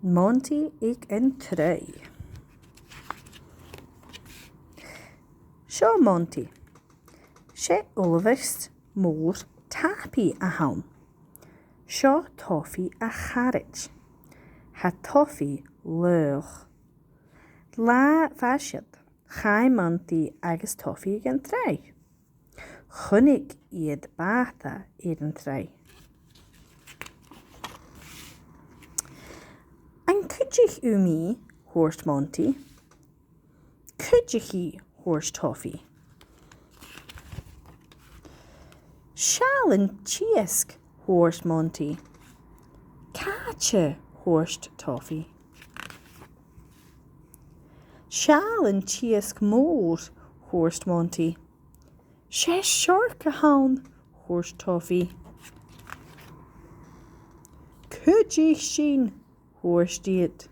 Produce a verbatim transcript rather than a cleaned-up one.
Montaidh aig an tràigh. Seo Montaidh. 'S e uilebheist mòr tapaidh a th' ann. Seo Tofaidh a charaid. Tha Tofaidh laghach. Latha a bha siud, chaidh Montaidh agus Tofaidh aig an tràigh. Chunnaic iad bàta air an tràigh. An cuidich thu mi? Thuirt Montaidh. Cuidichidh, thuirt Tofaidh. Seall an t-iasg, thuirt Montaidh. Càite? thuirt Tofaidh. Seall an t-iasg mòr, thuirt Montaidh. 'S e siorc a th' ann, thuirt Tofaidh. Cuidich sinn, thuirt iad.